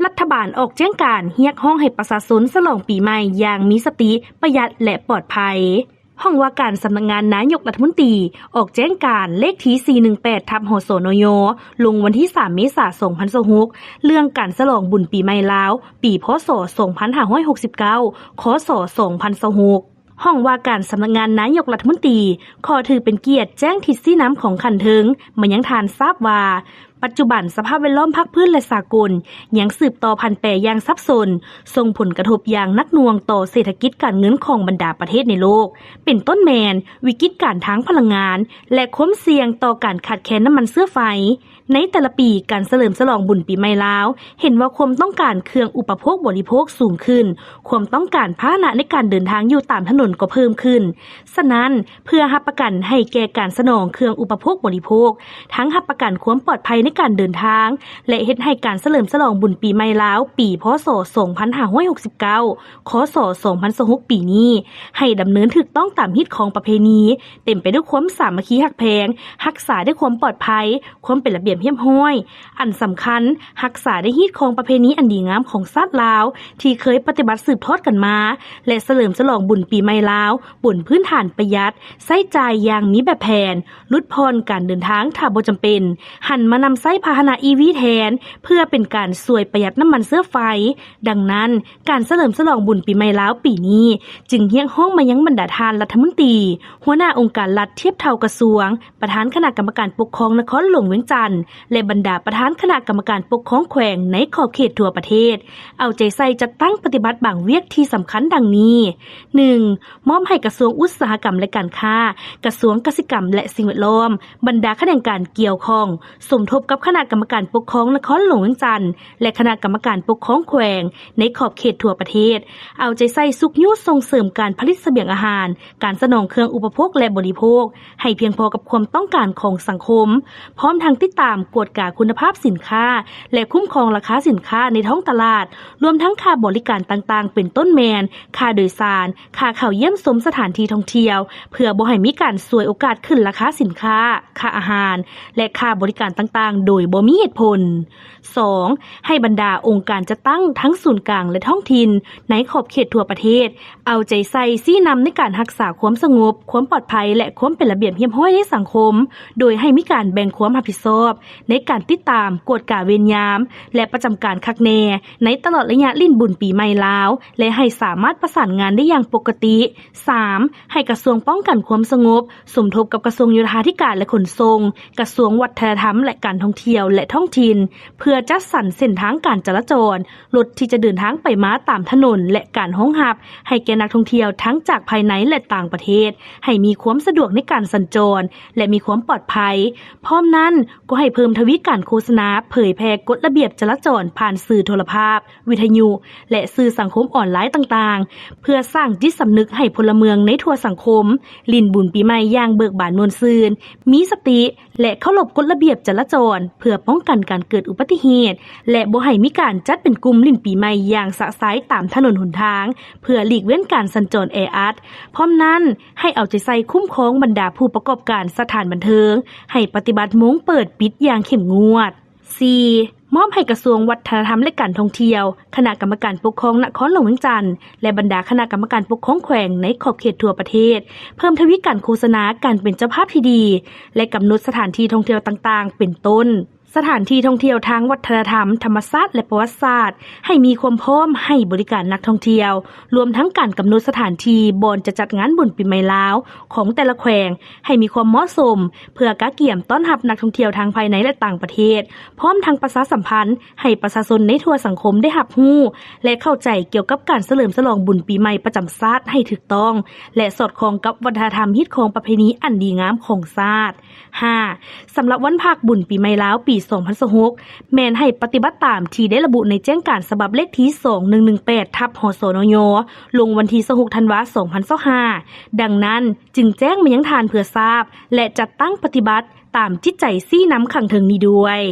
ລັດຖະບານອອກແຈ້ງການຮຽກຮ້ອງໃຫ້ປະຊາຊົນສະຫຼອງປີໃໝ່ຢ່າງມີສະຕິ, ປະຢັດ ແລະ ປອດໄພ. ຫ້ອງວ່າການສຳນັກງານນາຍົກລັດຖະມົນຕີ ອອກແຈ້ງການເລກທີສີ່ໜຶ່ງແປດ ທັບ ຫສນຍ ລົງວັນທີສາມ ເມສາ ສອງພັນຊາວຫົກ ເລື່ອງການສະຫຼອງບຸນປີໃໝ່ລາວ ປີ ພ.ສ. ສອງພັນຫ້າຮ້ອຍຫົກສິບເກົ້າ ຄ.ສ. ສອງພັນຊາວຫົກ. ຫ້ອງວ່າການສຳນັກງານນາຍົກລັດຖະມົນຕີ ຂໍຖືເປັນກຽດແຈ້ງທິດຊີ້ນຳຂອງຂັ້ນເທິງມາຍັງທ່ານຊາບວ່າ ປັດຈຸບັນສະພາບແວດລ້ອມພາກພື້ນ ແລະ ສາກົນ ຍັງສືບຕໍ່ຜັນແປຢ່າງສັບສົນ, ສົ່ງຜົນກະທົບຢ່າງໜັກໜ່ວງຕໍ່ເສດຖະກິດການເງິນຂອງບັນດາປະເທດໃນໂລກ, ເປັນຕົ້ນແມ່ນວິກິດການທາງພະລັງງານ ແລະ ຄວາມສ່ຽງຕໍ່ການຂາດແຄນນ້ຳມັນເຊື້ອໄຟ. ໃນແຕ່ລະປີ, ການສະເຫຼີມສະຫຼອງບຸນປີໃໝ່ລາວ ເຫັນວ່າຄວາມຕ້ອງການເຄື່ອງອຸປະໂພກບໍລິໂພກສູງຂຶ້ນ, ຄວາມຕ້ອງການພາຫະນະໃນການເດີນທາງຢູ່ຕາມຖະໜົນກໍເພີ່ມຂຶ້ນ. ສະນັ້ນ, ເພື່ອຮັບປະກັນໃຫ້ແກ່ການສະໜອງເຄື່ອງອຸປະໂພກບໍລິໂພກ, ທັງຮັບປະກັນຄວາມປອດໄພໃນການເດີນທາງ ແລະ ເຮັດໃຫ້ການສະເຫຼີມສະຫຼອງບຸນປີໃໝ່ລາວ ປີ ພ.ສ. ສອງພັນຫ້າຮ້ອຍຫົກສິບເກົ້າ ຄ.ສ. ສອງພັນຊາວຫົກ ປີນີ້ ໃຫ້ດຳເນີນຖືກຕ້ອງຕາມຮີດຄອງປະເພນີ, ເຕັມໄປດ້ວຍຄວາມສາມັກຄີຮັກແພງ, ຮັກສາດ້ວຍຄວາມປອດໄພ, ຄວາມເປັນລະບຽບຮຽບຮ້ອຍ, ອັນສຳຄັນ, ຮັກສາໄດ້ຮີດຄອງປະເພນີອັນດີງາມຂອງຊາດລາວ ທີ່ເຄີຍປະຕິບັດສືບທອດກັນມາ ແລະ ສະເຫຼີມສະຫຼອງບຸນປີໃໝ່ລາວ ບົນພື້ນຖານປະຢັດ, ໃຊ້ຈ່າຍຢ່າງມີແບບແຜນ, ຫຼຸດຜ່ອນການເດີນທາງຖ້າບໍ່ຈຳເປັນ, ຫັນມານຳໃຊ້ພາຫະນະອີວີແທນ ເພື່ອເປັນການຊ່ວຍປະຢັດນ້ຳມັນເຊື້ອໄຟ. ດັ່ງນັ້ນ, ການສະເຫຼີມສະຫຼອງບຸນປີໃໝ່ລາວປີນີ້ ຈຶ່ງຮຽກຮ້ອງມາຍັງບັນດາທ່ານລັດຖະມົນຕີ, ຫົວໜ້າອົງການລັດທຽບເທົ່າກະຊວງ, ປະທານຄະນະກຳມະການປົກຄອງນະຄອນຫຼວງວຽງຈັນ ແລະ ບັນດາປະທານຄະນະກຳມະການປົກຄອງແຂວງໃນຂອບເຂດທົ່ວປະເທດ ເອົາໃຈໃສ່ຈັດຕັ້ງປະຕິບັດບາງວຽກທີ່ສຳຄັນດັ່ງນີ້: ໜຶ່ງ ມອບໃຫ້ກະຊວງອຸດສາຫະກຳ ແລະ ການຄ້າ, ກະຊວງກະສິກຳ ແລະ ສິ່ງແວດລ້ອມ, ບັນດາຂະແໜງການກ່ຽວຂ້ອງ ສົມທົບກັບຄະນະກຳມະການປົກຄອງນະຄອນຫຼວງວຽງຈັນ ແລະ ຄະນະກຳມະການປົກຄອງແຂວງໃນຂອບເຂດທົ່ວປະເທດ ເອົາໃຈໃສ່ຊຸກຍູ້ສົ່ງເສີມການຜະລິດສະບຽງອາຫານ, ການສະໜອງເຄື່ອງອຸປະໂພກ ແລະ ບໍລິໂພກ ໃຫ້ພຽງພໍກັບຄວາມຕ້ອງການຂອງສັງຄົມ, ພ້ອມທັງຕິດຕາມກວດກາຄຸນນະພາບສິນຄ້າ ແລະ ຄຸ້ມຄອງລາຄາສິນຄ້າໃນທ້ອງຕະຫຼາດ, ລວມທັງຄ່າບໍລິການຕ່າງໆ ເປັນຕົ້ນແມ່ນ ຄ່າໂດຍສານ, ຄ່າເຂົ້າຢ້ຽມຊົມສະຖານທີ່ທ່ອງທ່ຽວ, ເພື່ອບໍ່ໃຫ້ມີການສວຍໂອກາດຂຶ້ນລາຄາສິນຄ້າ, ຄ່າອາຫານ ແລະ ຄ່າບໍລິການຕ່າງໆ ໂດຍບໍ່ມີເຫດຜົນ. ສອງ ໃຫ້ບັນດາອົງການຈັດຕັ້ງທັງສູນກາງ ແລະ ທ້ອງຖິ່ນໃນຂອບເຂດທົ່ວປະເທດ ເອົາໃຈໃສ່ຊີ້ນຳໃນການຮັກສາຄວາມສະຫງົບ, ຄວາມປອດໄພ ແລະ ຄວາມເປັນລະບຽບຮຽບຮ້ອຍໃນສັງຄົມ, ໂດຍໃຫ້ມີການແບ່ງຄວາມຮັບຜິດຊອບໃນການຕິດຕາມ, ກວດກາເວນຍາມ ແລະ ປະຈຳການຄັກແນ່ໃນຕະຫຼອດໄລຍະຫຼິ້ນບຸນປີໃໝ່ລາວ ແລະ ໃຫ້ສາມາດປະສານງານໄດ້ຢ່າງປົກກະຕິ. ສາມ ໃຫ້ກະຊວງປ້ອງກັນຄວາມສະຫງົບ ສົມທົບກັບກະຊວງໂຍທາທິການ ແລະ ຂົນສົ່ງ, ກະຊວງວັດທະນະທຳ ແລະ ການທ່ອງທ່ຽວ ແລະ ທ້ອງຖິ່ນ ເພື່ອຈັດສັນເສັ້ນທາງການຈະລາຈອນ, ລົດທີ່ຈະເດີນທາງໄປມາຕາມຖະໜົນ ແລະ ການຮອງຮັບໃຫ້ແກ່ນັກທ່ອງທ່ຽວທັງຈາກພາຍໃນ ແລະ ຕ່າງປະເທດ ໃຫ້ມີຄວາມສະດວກໃນການສັນຈອນ ແລະ ມີຄວາມປອດໄພ. ພ້ອມນັ້ນ, ກໍໃຫ້ເພີ່ມທະວີການໂຄສະນາເຜີຍແຜ່ກົດລະບຽບຈະລາຈອນຜ່ານສື່ໂທລະພາບ, ວິທະຍຸ ແລະ ສື່ສັງຄົມອອນລາຍຕ່າງໆ ເພື່ອສ້າງຈິດສຳນຶກໃຫ້ພົນລະເມືອງໃນທົ່ວສັງຄົມ ຫຼິ້ນບຸນປີໃໝ່ຢ່າງເບີກບານມ່ວນຊື່ນ, ມີສະຕິ ແລະ ເຄົາລົບກົດລະບຽບຈະລາຈອນ ເພື່ອປ້ອງກັນການເກີດອຸບັດຕິເຫດ ແລະ ບໍ່ໃຫ້ມີການຈັດເປັນກຸ່ມຫຼິ້ນປີໃໝ່ຢ່າງຊະຊາຍຕາມຖະໜົນຫົນທາງ ເພື່ອຫຼີກເວັ້ນການສັນຈອນແອອັດ. ພ້ອມນັ້ນ, ໃຫ້ເອົາໃຈໃສ່ຄຸ້ມຄອງບັນດາຜູ້ປະກອບການສະຖານບັນເທີງ ໃຫ້ປະຕິບັດໂມງເປີດປິດຢ່າງເຂັ້ມງວດ. ສີ່ ມອບໃຫ້ກະຊວງວັດທະນະທຳ ແລະ ການທ່ອງທ່ຽວ, ຄະນະກຳມະການປົກຄອງນະຄອນຫຼວງວຽງຈັນ ແລະ ບັນດາຄະນະກຳມະການປົກຄອງແຂວງໃນຂອບເຂດທົ່ວປະເທດ ເພີ່ມທະວີການໂຄສະນາການເປັນເຈົ້າພາບທີ່ດີ ແລະ ກຳນົດສະຖານທີ່ທ່ອງທ່ຽວຕ່າງໆ ເປັນຕົ້ນ ສະຖານທີ່ທ່ອງທ່ຽວທາງວັດທະນະທຳ, ທຳມະຊາດ ແລະ ປະຫວັດສາດ ໃຫ້ມີຄວາມພ້ອມໃຫ້ບໍລິການນັກທ່ອງທ່ຽວ, ລວມທັງການກຳນົດສະຖານທີ່ບ່ອນຈະຈັດງານບຸນປີໃໝ່ລາວຂອງແຕ່ລະແຂວງ ໃຫ້ມີຄວາມເໝາະສົມ ເພື່ອກະກຽມຕ້ອນຮັບນັກທ່ອງທ່ຽວທັງພາຍໃນ ແລະ ຕ່າງປະເທດ, ພ້ອມທັງປະຊາສຳພັນໃຫ້ປະຊາຊົນໃນທົ່ວສັງຄົມໄດ້ຮັບຮູ້ ແລະ ເຂົ້າໃຈກ່ຽວກັບການສະເຫຼີມສະຫຼອງບຸນປີໃໝ່ປະຈຳຊາດໃຫ້ຖືກຕ້ອງ ແລະ ສອດຄ່ອງກັບວັດທະນະທຳຮີດຄອງປະເພນີອັນດີງາມຂອງຊາດ. ຫ້າ ສຳລັບວັນພັກບຸນປີໃໝ່ລາວປີສອງພັນຊາວຫົກ ແມ່ນໃຫ້ປະຕິບັດຕາມທີ່ໄດ້ລະບຸໃນແຈ້ງການສະບັບເລກທີສອງໜຶ່ງໜຶ່ງແປດ ທັບ ຫສນຍ ລົງວັນທີຊາວຫົກ ທັນວາ ສອງພັນຊາວຫ້າ. ດັ່ງນັ້ນ, ຈຶ່ງແຈ້ງມາຍັງທ່ານເພື່ອຊາບ ແລະ ຈັດຕັ້ງປະຕິບັດຕາມຈິດໃຈຊີ້ນຳຂ້າງເທິງນີ້ດ້ວຍ.